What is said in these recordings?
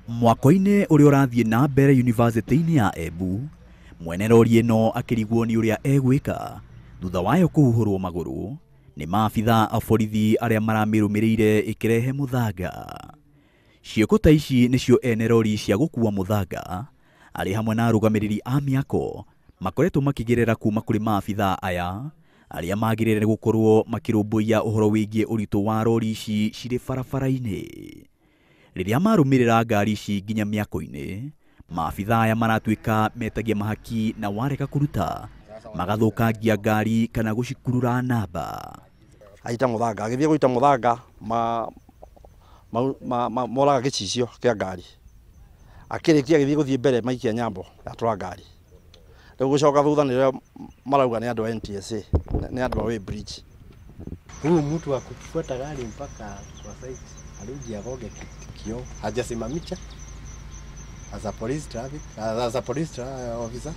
Mwako-inĩ ũrĩa ũrathiĩ na mbere yunivasĩtĩ-inĩ ya Embu, mwene rori ĩno akĩrigwo nĩ ũrĩa egwĩka thutha wayo kũhuhũrwo magũrũ nĩ maabitha a borithi arĩa maramĩrũmĩrĩire ĩkĩrehe mũthanga. Ciĩko ta ici nĩcio ene rori cia gũkua mũthanga arĩ hamwe na arũgamĩrĩri a mĩako makoretwo makĩgerera kuma kũrĩ maabitha aya arĩa magĩrĩire nĩ gũkorwo makĩrũmbũiya ũhoro wĩgiĩ ũritũ wa rori ici cirĩ barabara-inĩ. Rĩrĩa marũmĩrĩra ngari ici nginya mĩako-inĩ, maabitha aya maratuĩka metagia mahaki na warega kũruta magathũkangia ngari kana gũcikurura namba. Aita mũthanga, agĩthiĩ gũita mũthanga moraga gĩcicio kĩa ngari. Akĩrĩkia agĩthiĩ gũthiĩ mbere maikia nyambo yatwara ngari. Rĩu gũcoka thutha nĩrĩo marauga nĩ andũ a NTSA, nĩ andũ a weighbridge. Huyu mtu wa kufuata gari mpaka kwa site arudi agonge kioo, hajasimamisha as a police traffic, as a police officer.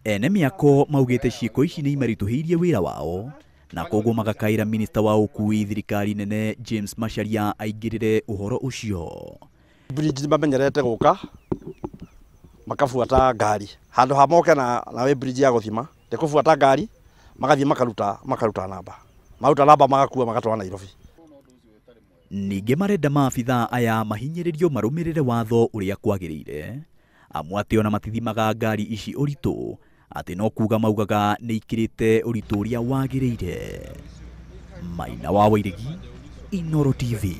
Ene mĩako maugĩte ciĩko ici nĩ imaritũhĩirie wĩra wao na koguo magakaĩra minista wa ũkui thirikari nene James Macharia aingĩrĩre ũhoro ũcio. Bridge mamenyerete gũka makabuata ngari handũ ha moke na weighbridge ya gũthima nĩ kũbuata ngari magathiĩ makaruta namba, maruta namba magakua magatwara Nairobi. Ningĩ marenda maabitha aya mahinyĩrĩrio marũmĩrĩre watho ũrĩa kwagĩrĩire, amu atĩ ona matithimaga ngari ici ũritũ atĩ no kuga maugaga nĩ ikĩrĩte ũritũ ũrĩa wagĩrĩire. Maina wa Wairegi, Inooro TV.